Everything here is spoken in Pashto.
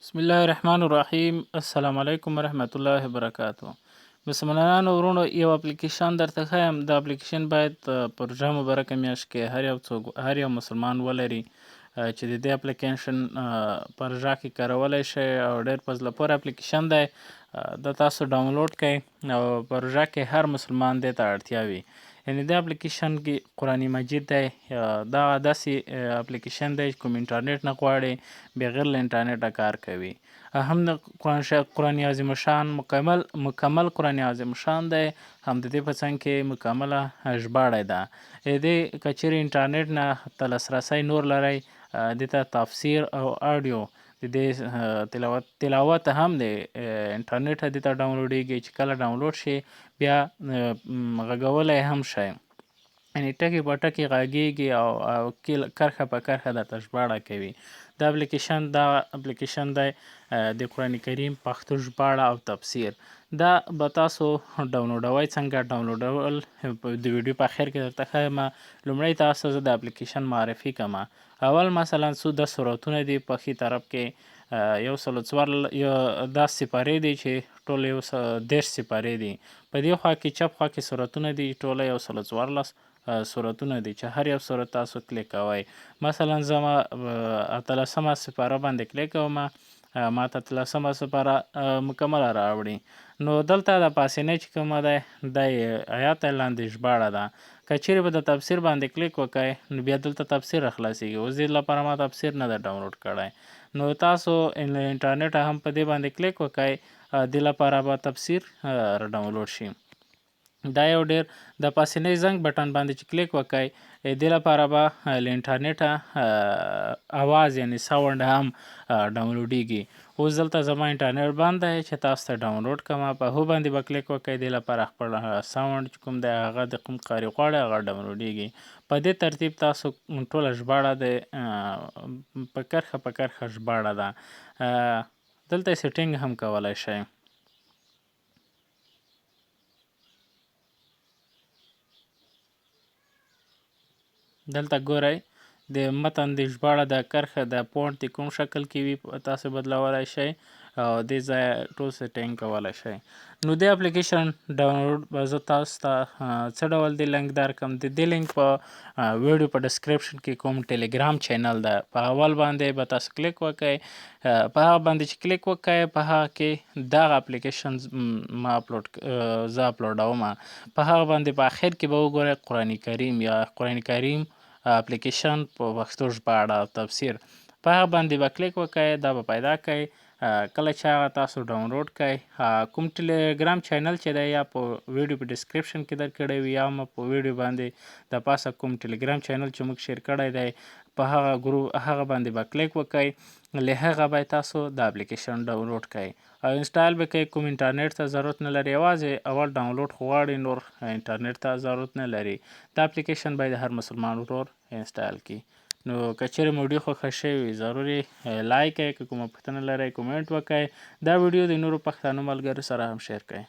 بسم الله الرحمن الرحیم. السلام علیکم ورحمت الله وبرکاته. مسلمانانو ورونو، یو اپلیکیشن درته ښایم. دا اپلیکیشن باید په روژه مبارکه میاشت کې هر یو څوک، هر یو مسلمان ولري، چې د دې اپلیکیشن په روژه کې کارولی شئ او ډېر په زړه پورې اپلیکیشن دی. دا تاسو ډاونلوډ کړئ او په روژه کې هر مسلمان دې ته اړتیا وي. یعنې دا اپلیکیشن کې قرآن مجید دی. دا داسې اپلیکیشن دی چې کوم انټرنیټ نه غواړي، بغیر له انټرنیټه کار کوي. هم د قرآن عظیم شان مکمل قرآن عظیم شان دی، هم د دې په څنګ کې مکمله ژباړه ده. دې که چېرې انټرنیټ نه ته لاسرسی نور لرئ، دې ته تفسیر او آډیو د دې تلاوت هم د انټرنیټ دې ته ډاونلوډېږي، چې کله ډاونلوډ شي بیا غږولی هم شئ. یعنې ټکي په ټکي غږېږي او کرښه په کرښه درته ژباړه کوي. دا اپلیکیشن دی د قرآن کریم پښتو ژباړه او تفسیر. دا به تاسو ډاونلوډوئ. څنګه ډاونلوډول د ویډیو په اخر کې درته ښایم. لومړی تاسو زه د اپلیکیشن معرفي کوم. اول مثلا څو د سورتونه دي په ښي طرف کې، 114 یو دا سپارې دي چې ټول 130 سپارې دي. په دې خوا کې چپ خوا کې سورتونه دي، ټوله 114 سورتونه دي، چې هر یو سورت تاسو کلیک کوئ. مثلا زه ما 18مه سپاره باندې کلیک کوم، ما ته 18مه سپاره مکمله راوړي. نو دلته د پاسنۍ چې کومه دی، دا یې آیات لاندې ژباړه ده. که چېرې به د تفسیر باندې کلیک وکړئ، نو بیا دلته تفسیر راخلاصېږي. اوس دې لپاره ما تفسیر نه دی ډاونلوډ کړی. نو تاسو له انټرنیټه هم په دې باندې کلیک وکړئ، دې لپاره به تفسیر را ډاونلوډ شي. دا یو ډېر د پاسنۍ زنګ بټن باندې چې کلیک وکړئ، دې لپاره به له انټرنیټه اواز یعنې sound هم ډاونلوډېږي. اوس دلته زما انټرنیټ بند دی چې تاسو ته ډاونلوډ کړم. په هو باندې به کلیک وکړئ، دې لپاره خپل sound چې کوم دی هغه د کوم قاري غواړي هغه ډاونلوډېږي. په دې ترتیب تاسو ټوله ژباړه د په کرښه په کرښه ژباړه ده. دلته setting هم کولی شئ. دلته ګورئ د متن د ژباړه د کرښه د font د کوم شکل کې وي تاسو بدلولی شئ او دې ځایه ټول setting کولی شئ. نو دې اپلیکیشن ډاونلوډ به زه تاسو ته څه ډول د لینک درکړم. د دې لینک په ویډیو په description کې کوم ټلیګرام channel ده، په اول باندې به تاسو کلیک وکړئ. په هغه باندې چې کلیک وکړئ، په هغه کې دغه اپلیکیشن ما اپلوډ زه اپلوډوم. په هغه باندې په اخر کې به وګورئ قرآن کریم یا قرآن کریم اپلیکیشن په پښتو ژباړه او تفسیر. په هغه باندې به کلیک وکړئ، دا به پیدا کړئ. کله چې هغه تاسو ډاونلوډ کړئ، کوم ټلیګرام channel چې دی یا په ویډیو په description کې درکړی وي، یا هم په ویډیو باندې د پاسه کوم ټلیګرام channel چې موږ share کړی دی، په هغه ګروپ هغه باندې به کلیک وکړئ. له هغه به تاسو د اپلیکیشن ډاونلوډ کړئ او install به کړئ. کوم انټرنیټ ته ضرورت نه لري، یوازې اول ډاونلوډ خو غواړي، نور انټرنیټ ته ضرورت نه لري. دا اپلیکیشن باید هر مسلمان ورور install کړي. نو که چېرې مو ویډیو خوښه شوې وي، ضرور یې like کړئ. که کومه پوښتنه لرئ، کومنټ وکړئ. دا ویډیو د نورو پښتنو ملګرو سره هم share کړئ.